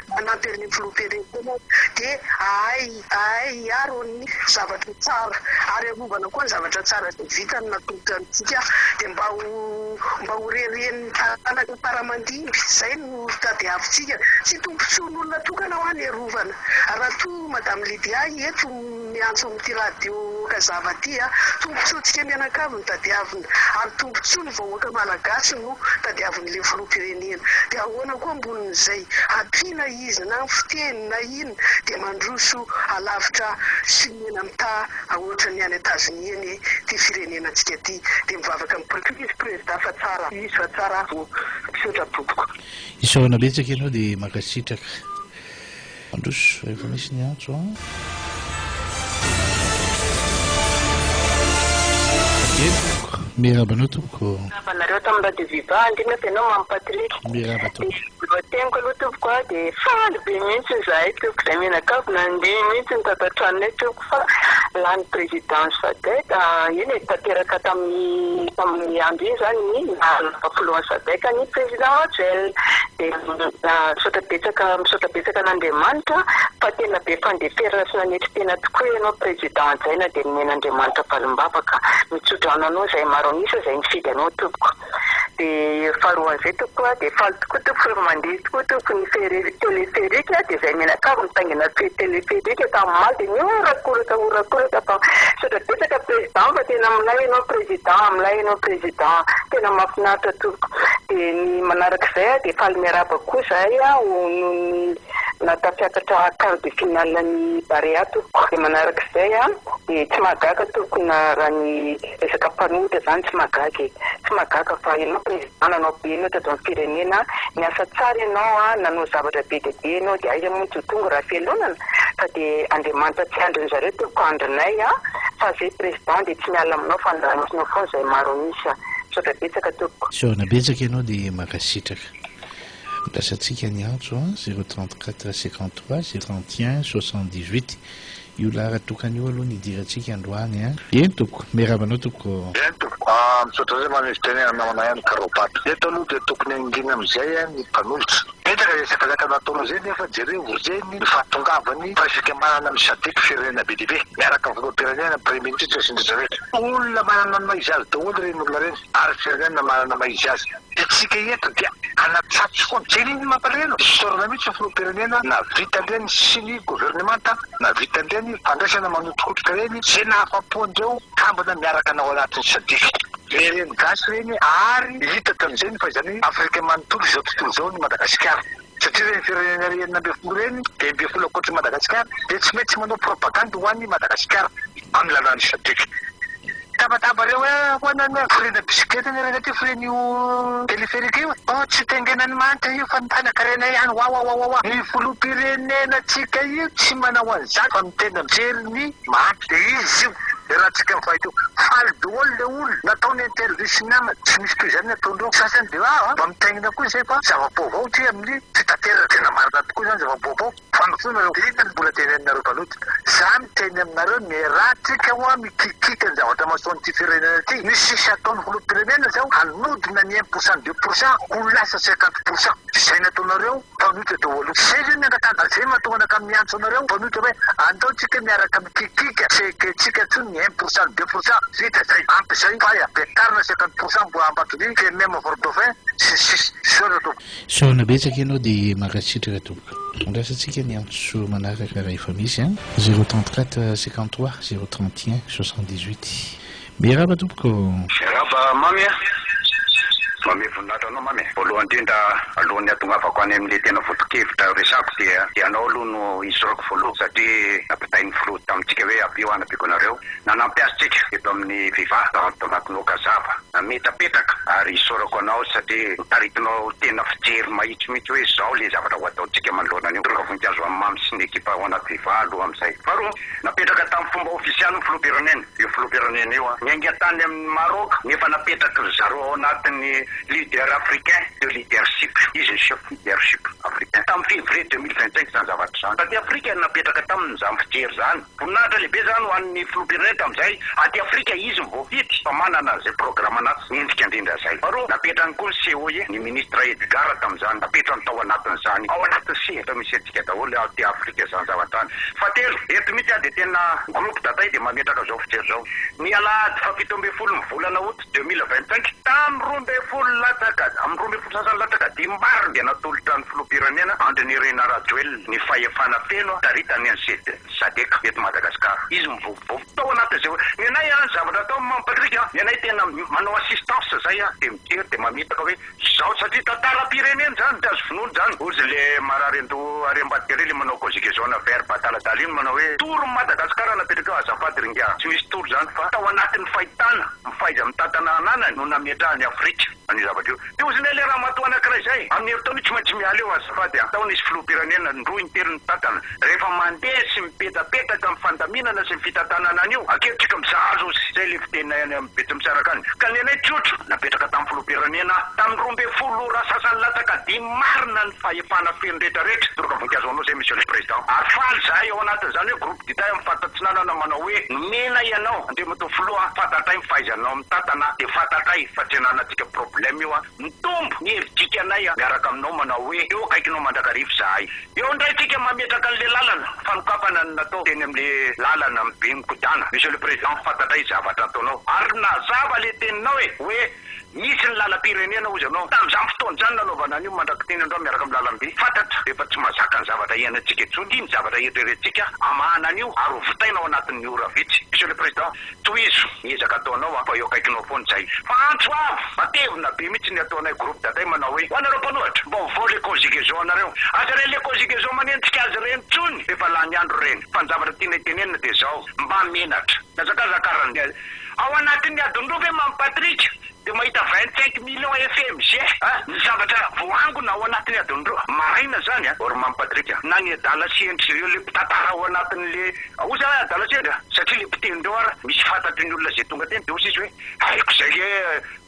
manampy an'ilay filoham-pirenena dia ahay ahay hiaro ny zavatra tsara ary arovana koa ny zavatra tsara izay vitany natolotra antsika dia mba ho mba ho reharehan'ny taranaka fara-mandimby. Zay no tadiavintsika. Tsy tombontsoan'olona tokana hoa ny arovana. Raha toa Madame Lydia eto miantso amin'ity radio Kazava ity a, tombontsoantsika mianakavy no tadiavina ary tombontsoa ny vahoaka malagasy no tadiavin'ilay filoham-pirenena. Dia ahoana koa ambonin'izay? Ampiana izy na amin'ny fiteny na inona dia mandroso alavitra sy mena mitaha ohatran'ny any Etazonia anie ity firenenantsika ity. Dia mivavaka amin'ny izy Prezida fa tsara izy fa tsara aho. Misaotra tompoko. Isaorana betsaka ianao dia mankasitraka. Mandroso rehefa misy ny antso an. Eny tompoko. Miarahaba anao tompoko. Miarahaba anareo ato amin'ny Radio Viva, indrindra fa ianao Mamy Patrick. Miarahaba tompoko. Ny lohateniko aloha tompoko a dia faly be mihitsy izahay tompoko izay mianakavy nandihy mihitsy ny tato an-tranonay tompoko fa lany président Sadec eny e tanteraka tamin'ny tamin'ny andro iny izany ny naha filohan'ny Sadec ny président Rajoel dia misaotra betsaka misaotra betsaka an'Andriamanitra fa tena be fandeferana sy nanetry tena tokoa ianao président hajaina dia nomen'Andriamanitra valim-bavaka mitsodrano anao izay maro an'isa izay nifidy anao tompoko. Dia faharoan'izay tompoko a, dia faly tokoa tompoko rehefa mandeha tokoa tompoko ny ferry téléphérique dia izay mianakavy mitaingina téléphérique tamin'ny omaly dia nihorakoraka horakoraka fa misaotra betsaka président fa tena milay ianao président milay ianao président tena mahafinaritra tompoko. Dia ny manarak'izay a dia faly miarahaba koa izahay a noho ny nahatafiakatra quart de finale ny Barea tompoko. Dia manarak'izay a dia tsy mahagaga tompoko na raha ny Resaka mpanohitra zany tsy mahagaga e! Tsy mahagaga fa ianao président nanao be ianao teto amin'ny firenena, niasa tsara ianao a, nanao zavatra be dia be ianao dia aiza moa no tsy ho tonga raha fialonana? Fa dia Andriamanitra tsy andrin'ny zareo tompoko andrinay a! Fa zay président dia tsy miala aminao fa andranosinao foana izay maro an'isa. Misaotra betsaka tompoko. Isaorana betsaka ianao dia mankasitraka. Andrasantsika ny antso a, 034 53 31 78. Io laharan-tokana io aloha no idirantsika androany a. Eny tompoko, miarahaba anao tompoko. Eny tompoko, ah misaotra anareo manome fitenenana namana ihany Karaobato. Eto aloha dia tokony hangina amin'izay ny mpanolotra. Betsaka izay sakazaka nataonao izay nefa jereo ireny ny fahatongavany mpiray fikambanana amin'ny sadec firenena be dia be miaraka amin'ny filoham-pirenena, praiminisitra sy ny rehetra rehetra. Olona manana ny maha izy azy daholo ireny olona ireny ary firenena manana maha izy azy. Isika eto dia anatsatso foana. Jereo ny mampalahelo. Isaorana mihitsy ny filoham-pirenena nahavita an'ireny sy ny governemanta nahavita an'ireny fandraisana manotrikotroka ireny izay nahafapo an'ireo kambana miaraka anao anatin'ny sadc. Ireny gasy ireny ary hita tamin'izay ny fahaizan'ny Afrika manontolo izao tontolo izao ny Madagasikara. Satria ireny firenena 16 ireny dia 16 ankoatr'i Madagasikara dia tsy maintsy manao propagandy ho an'i Madagasikara amin'ny lalàn'ny sadc. Tabataba reo eh ahoana ny frein-na bisikileta anie rangah ty frein-io téléphérique io e! Oh tsy taingenan'ny mahantra io fa ny mpanakarena ihany wawawawawa! Ny filoham-pirenena tsika io tsy manao an'izany fa mitena mijery ny mahantra de izy io le raha tsika mifahita io faly daholo le olona nataony interview sy ny namany tsy misy toy izany ny ataondreo sasany de ah mba mitaingina koa izay fa zava-baovao ity amin'ny fitaterana tena marina tokoa izany zava-baovao Fandrosoana eo. Inona no mbola teneninareo mpanota? Za miteny aminareo miaraha tsika hoa mikikiaka ny zavatra mahasoa an'ity firenena ity. Ny sisa ataon'ny filoham-pirenena zao hanodina ny un pour cent deux pour cent ho lasa cinquante pour cent. Zay nataonareo mpanohitra teo aloha. Zay zao ny angatahana zay mahatonga anaka miantso anareo mpanohitra hoe andao tsika miaraka mikikiaka tsy ekentsika intsony ny un pour cent ny deux pour cent. Vita zay. Ampy zay fa ampiakarina cinquante pour cent mbo Ambatovy, PMM Fort Dauphin sy ny sisa. Misaotra tompoko. Isaorana betsaka ianao dia mankasitraka tompoko. Andrasantsika ny antso manaraka raha efa misy an. 0 34 53 0 31 78. Miarahaba tompoko. Miarahaba Mamy a! Manome voninahitra anao Mamy e! Voalohany indrindra alohan'ny hahatongavako any amin'ilay tena foto-kevitra resahako dia ianao aloha no isaorako voalohany satria nampitain'ny filoha tamintsika hoe ampio aho hanampiako anareo. Nanampy azy tsika eto amin'ny Viva tao anatin'ny Okazava nametrapetraka ary isaorako anao satria notaritinao tena fijery mahitsy mihitsy hoe izao le zavatra ho ataontsika manoloana an'io. Tonga voninkazo an'i Mamy sy ny ekipa ao anaty Viva aloha amin'izay. Faharoa, napetraka tamin'ny fomba ofisialy ny filoham-pirenena. Io filoham-pirenena io niainga tany amin'ny Maroc nefa napetraky ry zareo ao anatin'ny leader africain de leadership. Izy ny chef leadership africain. Tamin'ny février 2025 izany zavatra izany. Taty Afrika no napetraka taminy izany fijery izany. Voninahitra lehibe izany ho an'ny filoham-pirenena tamin'izay. Aty Afrika izy no voafidy fa manana an'izay programan'asa mendrika indrindra izay. Faharoa, napetrany koa ny COE, ny ministra Edgard tamin'izany, napetrany tao anatin'izany, ao anatin'ny sehatra misy antsika daholo aty Afrika izany zavatra izany. Fahatelo, eto mihitsy aho dia tena groupe data dia mametraka izao fijery izao. Ny alahady fahafito ambin'ny folo ny volana août 2025, tamin'ny 12 latsaka, amin'ny 12 sasany latsaka dimy marina dia natolotra ny filoham-pirenena Andry Nirina Rajoelina ny fahefana feno taritany an'ny CEDEAO. Sadec eto Madagascar. Izy mivovovovo tao anatin'izay hoe ny anay an zavatra atao Mamy Patrick an, ny anay tena manao assistance zay an, dia mijery dia mamitaka hoe izao satria tantaram-pirenena izany, tsy azo vonoina izany. Hozy le marary an-doha ary ambadika ery le manao conjugaison na verbe adaladala iny manao hoe tour Madagascar napetraka eo azafady ry ingahy, tsy misy tour izany fa tao anatin'ny fahitana ny fahaiza-mitantana ananany no nametrahany Afrika. An'io zavatra io. Dia hozy indray ilay ramatoa anankiray izay, amin'ny herintaona io tsy maintsy miala eo azafady a! Tao nisy filoham-pirenena indroa intelo nitantana. Rehefa mandeha sy mipetapetaka amin'ny fandaminana sy ny fitantanana an'io, aketrika mizaha azy hozy. Izay ilay fiteninay any amin'ny Betsimisaraka any. Ka ny anay tsotra, napetraka tamin'ny filoham-pirenena tamin'ny 12 ora sasany latsaka dimy marina ny fahefana feno rehetra rehetra. Toroka voninkazo ho anao izay Monsieur le Président. Ary faly izahay ao anatin'izany hoe groupe d'État amin'ny faritra Atsinanana manao hoe nomena ianao Andriamatoa Filoha, fantatray ny fahaizanao mitantana dia fantatray fa tsy ananantsika problème io an, mitombo ny herijika anay miaraka aminao manao hoe eo akaikinao mandrakariva izahay. Eo indray tsika mametraka an'le lalana, fanokafana ny natao teny amle lalana be mikodana. Monsieur le Président, fantatray zavatra ataonao ary nazava le teninao e, hoe misy ny lalam-pirenena hozy ianao. Tamin'izany fotoana izany nanaovana an'io mandrakiteny androany miaraka amin'ny lalam-by. Fantatra efa tsy mahazaka ny zavatra iainantsika intsony ny zavatra eritreretintsika hamahana an'io ary ho vitaina ao anatin'ny ora vitsy. Monsieur le Président, tohizo ny ezaka ataonao fa eo akaikinao foana izahay. Fa antso avo, matevina be mihitsy ny ataonay groupe daday manao hoe ho anareo mpanohitra, mba ovao le conjugaison anareo. Aza ireny le conjugaison manenjika azy ireny intsony fa efa lany andro ireny. Fa ny zavatra tianay tenenina dia izao, mba menatra. Mihazakazaka ary ny ao anatin'ny adiny roa ve Mamy Patrick dia mahita 25 millions FMG a! Ny zavatra voaangona ao anatin'ny adiny roa maraina zany a! Or Mamy Patrick a! Na ny adala sy hendry ireo le mpitantara ao anatin'le oza hoe adala sy hendry a! Satria le mpiteny ireo ara misy fantatry ny olona zay tonga teny de oza izy hoe haiko zay le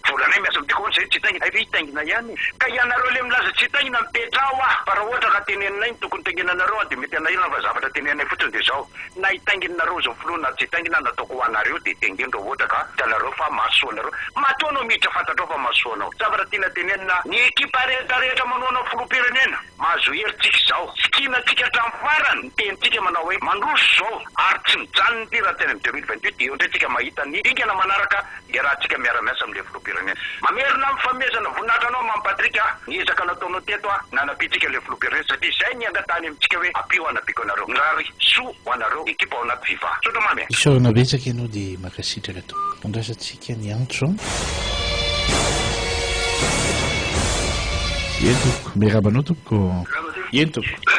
volanay miasa amty kaonty zay tsy hitaingina, hay ve hitaingina ihany e! Ka ianareo le milaza tsy hitaingina mipetraha hoa fa raha ohatra ka teneninay ny tokony taingenanareo a de mety hanahirana fa zavatra teneninay fotsiny de zao Na hitaingina nareo zao filoha na tsy hitaingina nataoko ho anareo dia tengeno raha ohatra ka hitanareo fa mahasoa anareo. Matoa anao miditra fantatrao fa mahasoa anao. Zavatra tiana tenenina ny ekipa rehetra rehetra manohana ny filoham-pirenena. Mahazo hery tsika izao. Sikina tsika hatramin'ny farany ny tenintsika manao hoe mandroso izao ary tsy mijanona ity raha tsy any amin'ny 2028 dia eo indray tsika mahita ny dingana manaraka Iarahantsika miara-miasa amin'ilay filoham-pirenena. Mamerina amin'ny fanomezana voninahitra anao Mamy Patrick a! Ny ezaka nataonao teto a, nanampiantsika ilay filoham-pirenena satria izay ny angatahany amintsika hoe ampio hanampiako anareo. Mirary soa ho anareo ekipa ao anaty Viva. Misaotra Mamy a! Isaorana betsaka ianao dia mankasitraka tompoko. Andrasantsika ny antso an. Eny tompoko. Miarahaba anao tompoko. Eny tompoko.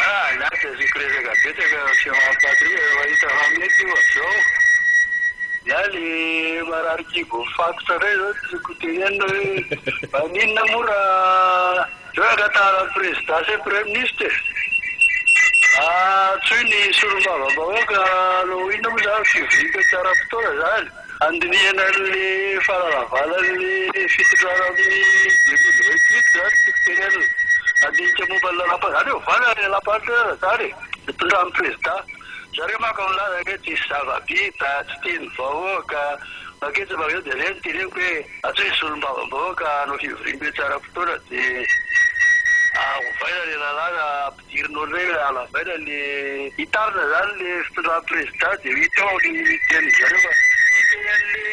Ah, za tsy asiako resaka betsaka fa Mamy Patrick efa hita fa mety io hatrao. Za le marary kibo mifatotra ndray zao tiako tenenina hoe maninona moa raha zao angatahana président sy premier ministre e. Antsoy ny solombavambahoaka hanao inona moa zany fivoriambe tsy ara-potoana zany handinihana an'le fahalalavana an'le fitondrana amin'ny 2028 zany tiako tenenina. Handinika momba ny lalam-pa- zany hoe ovana ny lalam-panorenana zany e, fitondran'ny président. Zareo manko milaza hoe tsisy zava-bita, tsy tian'ny vahoaka, maketsy makeo dia zay no teneniko hoe antsoy ny solombavambahoaka hanao fivoriambe tsy ara-potoana dia ovaina le lalàna ampidirina indray halavaina le hitarina zany le fitondran'ny prezida dia ho hita eo ny tenin-jareo fa hiteny an'le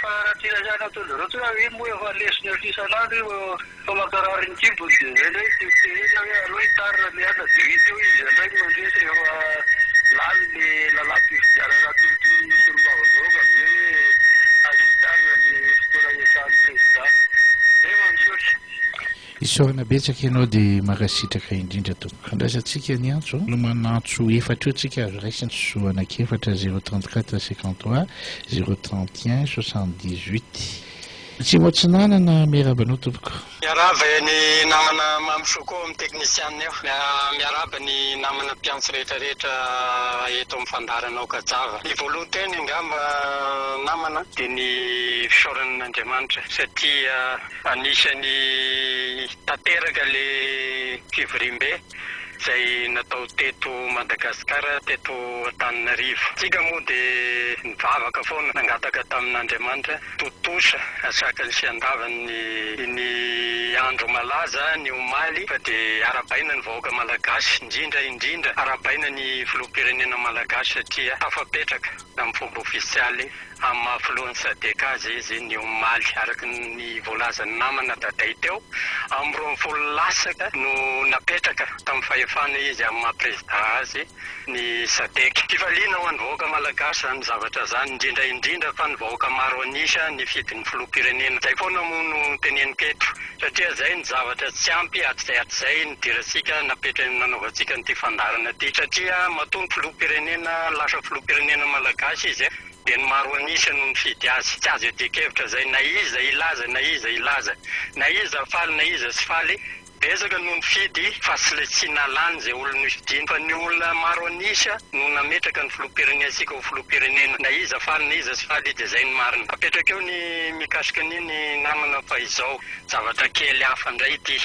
fanaratsiana sy anataon-jareo tsy hoe iny moa efa lesona efa isan'andro io. Fa mankarary ny kibony dia izay indray tiako tenenina hoe aleo hitarina le anona dia hita eo izy indray no mandresy rehefa lany le lalam-pifidianana atolotry ny solombavambahoaka avy eo hoe azo hitarina le fotoana iasan'ny prezida. Zay vao misaotra. Isaorana betsaka ianao dia mankasitraka indrindra tompoko. Andraisantsika ny antso. No manantso efatra eo tsika azo raisina. Zo anankiefatra zéro 34 53 zéro 31 78. Atsimo Atsinanana, miarahaba anao tompoko. Miarahaba ny namana Mamy Choco amin'ny teknisianina eo. Miarahaba ny namana mpiantso rehetra rehetra eto amin'ny fandaharana ao Kajava. Ny voalohan-teny angamba namana dia ny fisaorana an'Andriamanitra satria anisan'ny tanteraka ilay fivoriambe izay natao teto Madagasikara, teto Antananarivo. Tsika moa dia nivavaka foana, nangataka tamin'Andriamanitra. Tontosa asakany sy andavany ny andro malaza ny omaly fa dia arahabaina ny vahoaka malagasy, indrindra indrindra arahabaina ny filoham-pirenena malagasy satria tafapetraka amin'ny fomba ofisialy amin'ny maha filohan'ny Sadec azy izy ny omaly. Araka ny voalazan'ny namana Daday teo, amin'ny 12 lasaka no napetraka tamin'ny fahefana. fahefana izy amin'ny maha président azy ny Sadec. Fifaliana ho an'ny vahoaka malagasy izany zavatra izany, indrindra indrindra fa ny vahoaka maro an'isa nifidy ny filoham-pirenena. Izay foana moa no teneniko eto, satria izay no zavatra tsy ampy hatrizay hatrizay nidirantsika napetrany nanaovantsika an'ity fandaharana ity, satria matoa ny filoham-pirenena lasa filoham-pirenena malagasy izy dia ny maro an'isa no nifidy azy. Tsy azo iadian-kevitra izay, na iza hilaza na iza hilaza, na iza faly na iza tsy faly, Betsaka no nifidy fa tsy le tsy nalany izay olona nofidiany fa ny olona maro an'isa no nametraka ny filoham-pirenentsika ho filoham-pirenena na iza faly na iza tsy faly dia izay no marina. Apetraka eo ny mikasika an'iny namana fa izao zavatra kely hafa indray ity.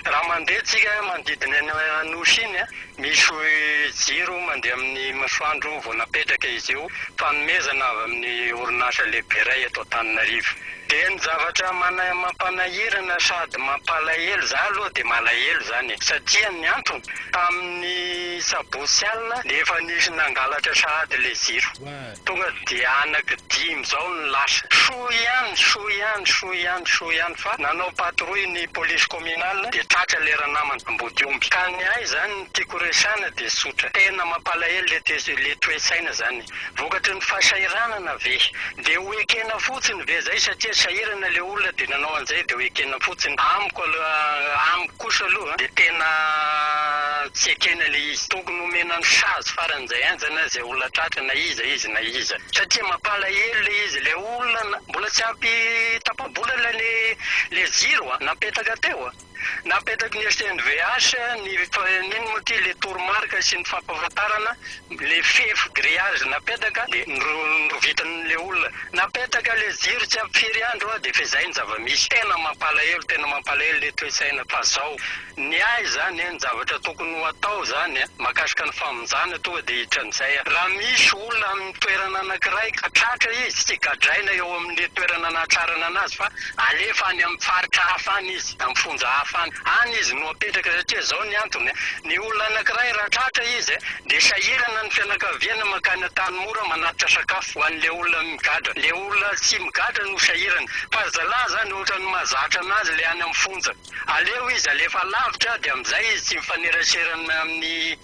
Raha mandeha tsika manodidina eny Anosy iny misy jiro mandeha amin'ny masoandro vao napetraka izy io fanomezana avy amin'ny orinasa lehibe iray eto Antananarivo. Dia ny zavatra mampanahirana sady mampalahelo, za aloha dia malahelo zany e, satria ny antony, tamin'ny sabotsy alina dia efa nisy nangalatra sahady le jiro, tonga dia anaky dimy zao no lasa, soa ihany, soa ihany, soa ihany, soa ihany fa nanao patrouille ny police communale dia tratra le ranamana ambodiomby, ka ny ahy zany ny tiako resahina dia tsotra, tena mampalahelo le le toe-tsaina zany. Vokatry ny fahasahiranana ve? Dia ho ekena fotsiny ve zay satria sahirana le olona dia nanao an'izay dia ho ekena fotsiny? Amiko aloha amiko kosa aloha dia tena tsy ekena le izy. Tokony homena ny sazy faran'izay henjana izay olona tratra na iza izy na iza. Satria mampalahelo le izy, le olona mbola tsy ampy tapa-bolana le le jiro a, napetaka teo a. Napetraky ny SNVH ny inona moa ity le toromarika sy ny fampahafantarana le fefy grillage napetaka dia norovitin'le olona. Napetaka le jiro tsy ampy firy andro dia efa izay ny zava-misy. Tena mampalahelo, tena mampalahelo le toe-tsaina fa zao. Ny ahy zany ny zavatra tokony ho atao zany mahakasika ny famonjana tonga dia hiditra an'izay. Raha misy olona amin'ny toerana anankiray ka tratra izy, tsy gadraina eo amin'le toerana nahatrarana anazy fa alefa any amin'ny faritra hafa any izy, amin'ny fonja hafa any. Any izy no apetraka satria izao ny antony, ny olona anankiray raha tratra izy dia sahirana ny fianakaviana mankany Antanimora manatitra sakafo ho an'ilay olona migadra. Ilay olona tsy migadra no sahirana. Fa ry zalahy izany ohatran'ny mahazatra anazy ilay any amin'ny fonja. Aleo izy alefa lavitra dia amin'izay izy tsy mifanerasera amin'ny amin'ny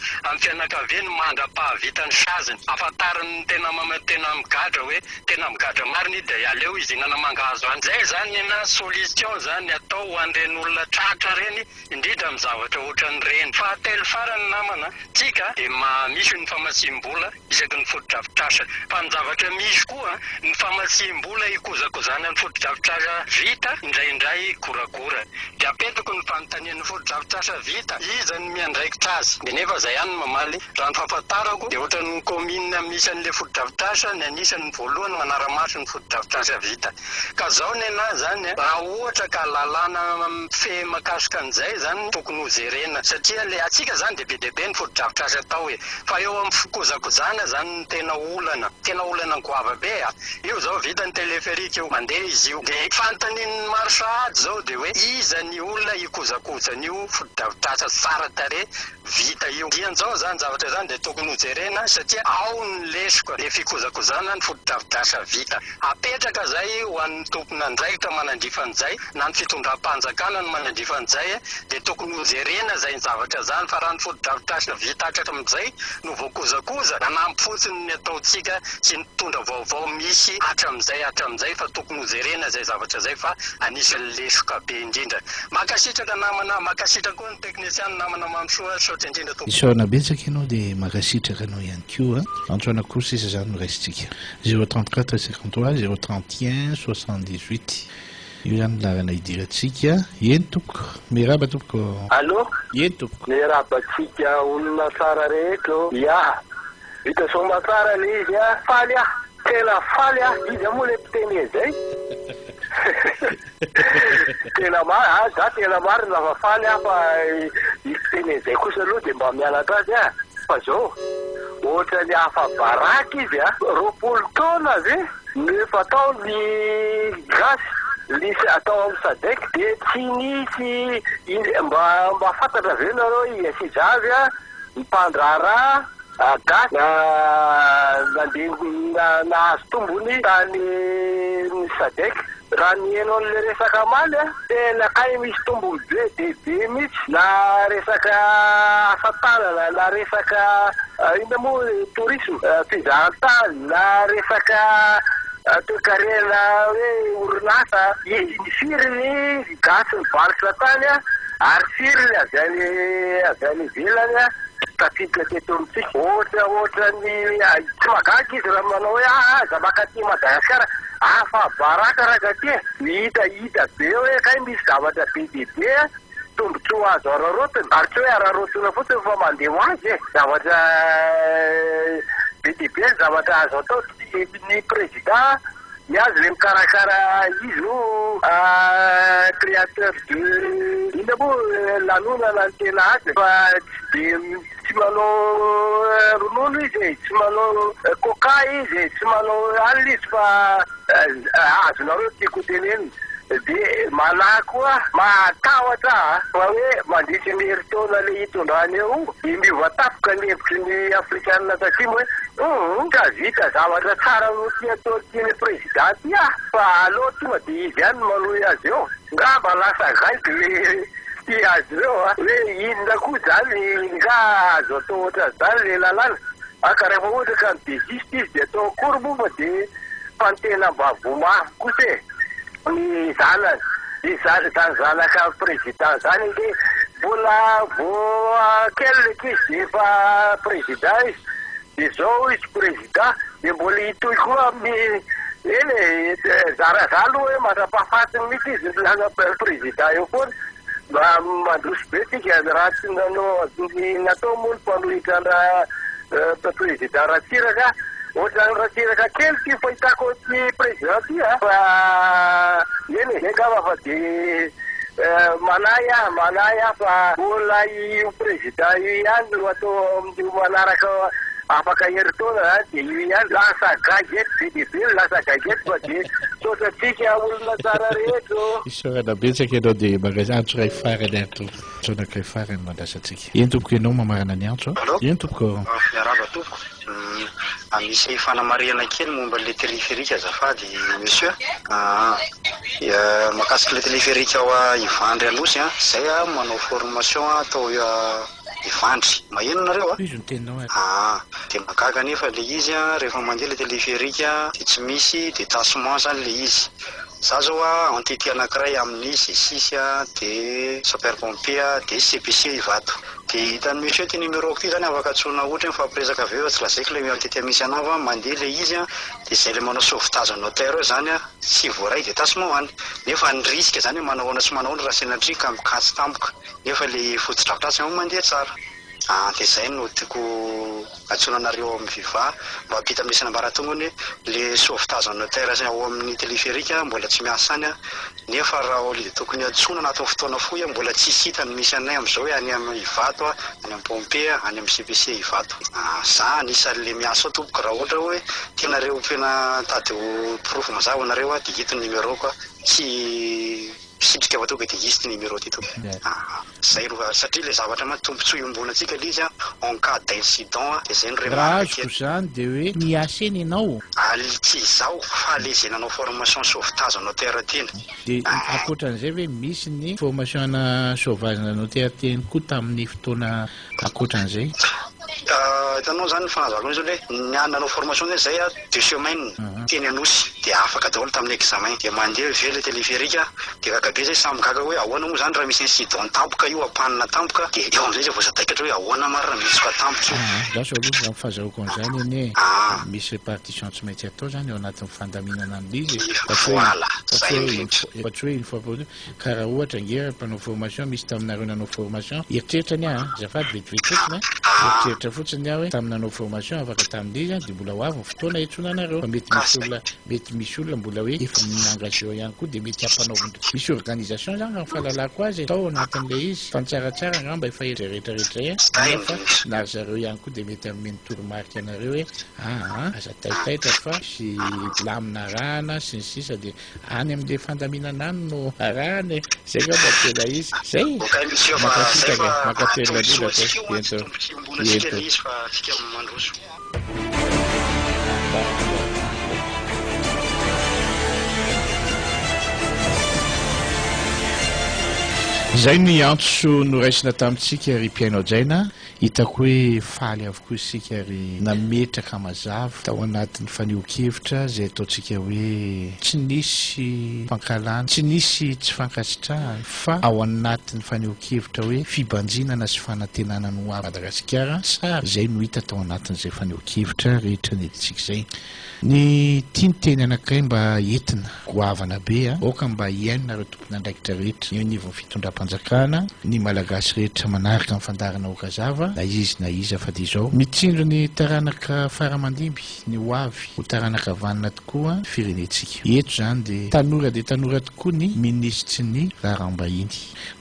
fianakaviany mandra-pahavita ny saziny. Afantariny ny tena tena migadra hoe tena migadra marina izy dia aleo izy hihinana mangahazo any. Zay zany nena solution zany atao ho an'ireny olona tratra ireny indrindra amin'ny zavatra ohatran'ireny. Fahatelo farany namana, tsika dia misy ny famatsiam-bola isaky ny fotodrafitrasa. Fa ny zavatra misy koa, ny famatsiam-bola hikozakozana ny fotodrafitrasa vita, indraindray goragora. Dia apetako ny fanontaniana, ny fotodrafitrasa vita, iza no miandraikitra azy? Dia nefa izay ihany no mamaly, raha ny fahafantarako dia ohatran'ny kaominina misy an'ilay fotodrafitrasa ny anisan'ny voalohany manara-maso ny fotodrafitrasa vita. Ka zao nenah zany a, raha ohatra ka lalàna mifehy makasika an'izay zany tokony ho jerena satria le atsika zany de be dia be ny fotodrafitrasa atao e, fa eo amin'ny fikojakojana zany no tena olana, tena olana goava be a, io zao vita ny téléphérique io, mandeha izy io, de fanontanian'ny maro sahady zao de hoe iza ny olona hikojakoja an'io fotodrafitrasa tsara tarehy Vita io. Dian'izao izany zavatra izany dia tokony ho jerena satria ao ny lesoka, le fikozakozana ny fotodrafitrasa vita. Apetraka izay ho an'ny tompon'andraikitra manandrifa an'izay na ny fitondram-panjakana no manandrifa an'izay dia tokony ho jerena izay zavatra izany fa raha ny fotodrafitrasa vita hatramin'izay no voakozakoza, nanampy fotsiny ny ataontsika sy nitondra vaovao misy hatramin'izay hatramin'izay fa tokony ho jerena izay zavatra izay fa anisan'ny lesoka be indrindra. Mankasitraka namana, mankasitraka koa ny. Teknisiana namana Mamisoa saotra indrindra tompoko. Isaorana betsaka ianao dia mankasitraka anao ihany koa. Antso anankiroa sisa izany no raisintsika. Zéro trente quatre cinquante trois zéro trente un soixante dix huit. Io izany ny laharana hidirantsika. Eny tompoko. Miarahaba tompoko. Allô? Eny tompoko. Miarahaba antsika olona tsara rehetra ô. Ya. Vita soamatsara le izy a. Faly aho. Tena faly aho. Iza moa le mpiteny an'izay? Tena marina, ah za tena marina fa faly aho fa i mpiteny an'izay kosa aloha dia mba mianatra azy ah. Fa zao, ohatran'ny afa-baraka izy a. 20 taona ve no efa tao ny gasy lisy atao amin'ny sadec dia tsy nisy mba mba fantatra ve nareo i Asijavy a, ny mpandraharaha gasy nandeha nahazo tombony tany sadec. Raha niheno an'le resaka omaly a, tena kay misy tombony be dia be mihitsy na resaka asa tanana na resaka inona moa tourisme, fizahantany na resaka toekarena hoe orinasa, firy ny gasy nivarotra tany ary firy ny avy any avy any ivelany tafiditra teto amintsika. Ohatra ohatran'ny tsy mahagaga izy raha manao hoe aa aza mankaty Madagasikara, afa-baraka raha ty e! Hita hita be hoe kay misy zavatra be dia be tombotsoa azo araraotina, ary tsy hoe araraotina fotsiny fa mandeha ho azy e! Zavatra be dia be ny zavatra azo atao, ny président ny azy le mikarakara izy no créateur de inona moa lanonana ny tena azy fa tsy de tsy manao ronono izy e, tsy manao coca izy e, tsy manao alina izy fa azonareo ny tiako ho tenenina. Dia manahy koa mahatahotra aho fa hoe mandritry ny herintaona le hitondrany eo dia miova tampoka ny hevitry ny afrikanina tatsimo hoe humm tsy hahavita zavatra tsara noho ty ataon'ity président ty aho fa aleo tonga dia izy ihany no manohy azy eo. Ngamba lasa gaigy le tia azy ireo a! Hoe inona koa izany nga azo atao ohatran'izany le lalàna? Ka rehefa ohatra ka mi-desiste izy dia atao akory moa fa dia fa ny tena mba voa mafy kosa e! Ny zanany, izany izany zanaka président izany ange mbola vao kely le ankizy dia efa président izy, dia izao izy président dia mbola hitohy koa amin'ny eny e, zara za aloha hoe mandra-pahafatiny mihitsy izy lasa président eo foana, mba mandroso be tsika raha tsy nanao ny natao moa ny mpanohitra an-dra président Ratsiraka, ohatran'ny Ratsiraka kely ity fahitako an'ity président ity a, fa eny e, angamba fa dia manahy aho, manahy aho fa mbola io président io ihany no atao amin'io manaraka afaka herintaona zany dia io ihany, lasa gaigy eto be dia be ny lasa gaigy eto fa dia misaotra antsika olona tsara rehetra ô. Isaorana betsaka ianao dia mankasitraka. Antso iray farany ary tompoko. Antso anankiray farany no andrasantsika. Eny tompoko ianao mamarana ny antso a. Allô? Eny tompoko. Miarahaba tompoko. Misy fanamarihana kely momba ilay téléphérique azafady monsieur. Aa mahakasika ilay téléphérique ao Ivandry Anosy an, zay aho manao formation atao Ivandry. Maheno nareo a? Tohizo ny teninao ary. Aa dia mahagaga anefa ilay izy an, rehefa mandeha ilay téléphérique dia tsy misy détachement zany ilay izy. Za zao a entité anakiray amin'ny C-six a, de sapeur pompier a, de CPC Ivato. De hitan'i monsieur ty numéro-ko ty zany afaka antsoina ohatra hoe mifampiresaka avy eo fa tsy lazaiko ilay entité misy anah fa mandeha ilay izy a, de zay le manao sauvetage en hauteur eo zany a, tsy voaray détachement any. Nefa ny risque zany hoe manahoana sy manahoana raha senatria ka mikatso tampoka nefa le fotodrafitrasa mandeha tsara. Ah dia izay no tiako antsoina anareo ao amin'ny Viva mba hampita amin'ny isan'ambaratongany hoe le sauvetage en hauteur izay ao amin'ny téléphérique mbola tsy miasa any nefa raha ao le tokony antsoina anatin'ny fotoana fohy mbola tsisy hita ny misy anay amin'izao hoe any amin'ny Ivato any amin'ny Pompier any amin'ny CPC Ivato. Ah za anisan'le miasa ao tompoko raha ohatra hoe tianareo tena mitady ho porofo mazava nareo dia ito ny numéro-ko tsy Misitrika fa tonga dia izy ity numéro ity tompoko. Aa zay aloha satria ilay zavatra mantsy tombotsoa iombonantsika ilay izy an, en cas d'incident dia zay no Raha remarque azoko kely. izany dia hoe miasa eny ianao? Al tsy izaho fa le izay nanao formation sauvetage en hauteur teny. Dia ankoatran'izay ve misy ny formation ana sauvage en hauteur teny koa tamin'ny fotoana ankoatran'izay? Hitanao zany ny fanazavako an'io zany hoe ny nanao formation zany zay deux semaines teny Anosy dia afaka daholo tamin'ny examen dia mandeha ve le téléphérique dia gaga be zay samy gaga hoe ahoana moa zany raha misy incident tampoka io ampanina tampoka dia eo amizay zay vao sadaikatra hoe ahoana marina mihitsoka tampoka io. Andraso aloha raha ny fahazahoako an'izany anie misy répartition tsy maintsy atao zany ao anatin'ny fandaminana an'ilay izy e, fa tsy hoe Voilà, fa tsy zay hoe indrindra. fa tsy hoe une fois pour toutes. Ka raha ohatra ange ry mpanao formation misy taminareo nanao formation, eritreritra anie aho an, azafady vetivety fotsiny an, eritreritra fotsiny aho hoe tamin'ny nanao formation afaka tamin'iza dia mbola ho avy ny fotoana hiantsoana anareo fa mety misy olona mety misy olona mbola hoe efa mi-engagé eo ihany koa dia mety hampanaovin-dry misy organisation izany raha ny fahalalako azy e, tao anatin'ilay izy fa ny tsaratsara angamba efa izay rehetra rehetra izay an, nefa na ry zareo ihany koa dia mety hanome ny toromarika anareo hoe aa aza taitaitra fa misy lamina arahana sy ny sisa dia Any amin'ilay fandaminana any no arahana e! Zay angamba no tena izy. Zay e! Ok monsieur fa zay Mankasitraka fa e! Mankatelina tombontsoa indrindra antsika io mantsy Ento. tombontsoa iombonantsika Ento. le izy fa tsika mandroso. Izay ny antso noraisina tamintsika ry mpihaino hajaina. Hitako hoe faly avokoa isika ary nametraka mazava tao anatin'ny fanehoan-kevitra izay ataontsika hoe tsy nisy fankahalana, tsy nisy tsy fankasitrahana fa ao anatin'ny fanehoan-kevitra hoe fibanjinana sy fanantenana ny ho avy Madagasikara tsara izay no hita tao anatin'izay fanehoan-kevitra rehetra nentintsika izay. Ny tiany teny anankiray mba entina goavana be a! Aoka mba hihaino nareo tompon'andraikitra rehetra eo anivon'ny fitondram-panjakana, ny Malagasy rehetra manaraka ny fandaharana Okazava na izy na iza fa dia izao, mitsinjo ny taranaka fara aman-dimby, ny ho avy, ho taranaka vanona tokoa ny firenentsika. Eto izany dia tanora dia tanora tokoa ny minisitry ny raharaham-bahiny.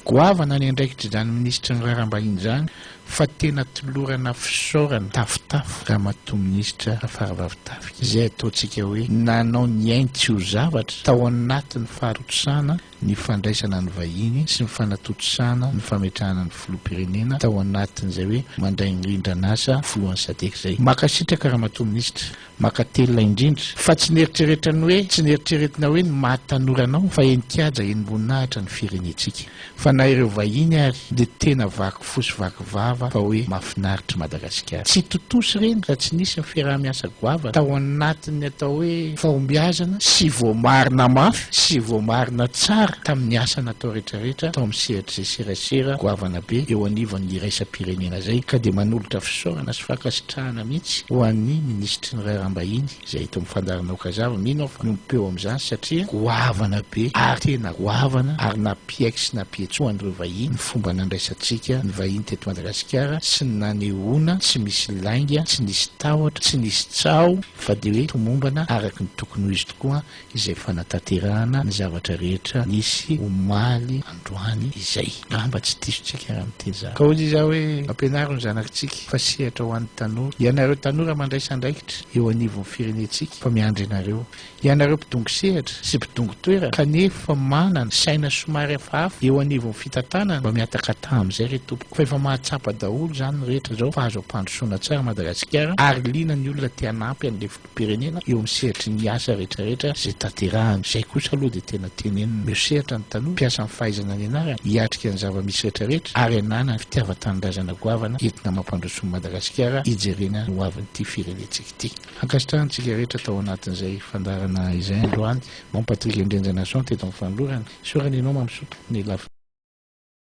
Goavana ny andraikitr'izany minisitry ny raharaham-bahiny izany fa tena tolorana fisaorana tafotafo Ramatoa Minisitra Rafaravavitafika izay ataontsika hoe nanao ny ainy tsy ho zavatra tao anatin'ny fahatontosana ny fandraisana ny vahiny sy ny fanatontosana ny fametrahana ny Filoham-pirenena tao anatin'izay hoe mandray ny rindran'asa Filohan'ny Sadec izay. Mankasitraka Ramatoa Minisitra. Mankatelina indrindra fa tsy neritreretra ny hoe tsy neritreretina hoe ny maha tanora anao fa henin-kaja henim-boninahitra ny firenentsika. Fa na ireo vahiny ary dia tena vaky fo sy vaky vava fa hoe mahafinaritra Madagasikara. Tsy tontosa ireny raha tsy nisy ny fiaraha-miasa goavana tao anatin'ny atao hoe fahombiazana sy voamarina mafy sy voamarina tsara tamin'ny asa natao rehetrarehetra tao amin'ny sehatr'izay serasera goavana be eo anivon'ny iraisam-pirenena izay ka dia manolotra fisaorana sy fankasitrahana mihitsy ho an'ny minisitry ny raharaham-bahiny izay eto amin'ny fandaharana Okazava. Mino aho fa miombom-peo amin'izany satria goavana be ary tena goavana ary nampiaiky sy nampihetsi-po an'ireo vahiny ny fomba nandraisantsika ny vahiny teto Madagasikara sy ny nanehoana tsy misy lainga, tsy nisy tahotra, tsy nisy tsaho fa dia hoe tomombana araka ny tokony ho izy tokoa izay fanatanterahana ny zavatra rehetra nisy omaly androany izay. Angamba tsy diso tsika raha miteny izany. Ka hoy izy aho hoe, ampianaro ny zanakitsika fa sehatra ho an'ny tanora. Ianareo tanora mandraisa andraikitra eo anivon'ny firenentsika fa miandry anareo. Ianareo mpidongy sehatra sy mpidongy toerana kanefa manana saina somary hafahafa eo anivon'ny fitantanana mba mihatakataha amin'izay re tompoko fa efa mahatsapa daholo izany ny rehetra izao fa azo ampandrosoana tsara Madagasikara ary liana ny olona te hanampy an'ilay filoham-pirenena eo amin'ny sehatry ny asa rehetrarehetra izay tanterahany. Izay kosa aloha dia tena tenenina. Omeo sehatra ny tanora, mpiasa amin'ny fahaizana nianarana, hiatrika ny zava-misy rehetrarehetra ary hanana fitiavan-tanindrazana goavana entina mampandroso an'i Madagasikara hijerena ny hoavin'ity firenentsika ity. Ankasitrahana antsika rehetra tao anatin'izay fandaharana izay androany. Mamy Patrick Andrianjanason teto amin'ny fanolorana. Isaorana ianao Mamy Soa ny lafiny.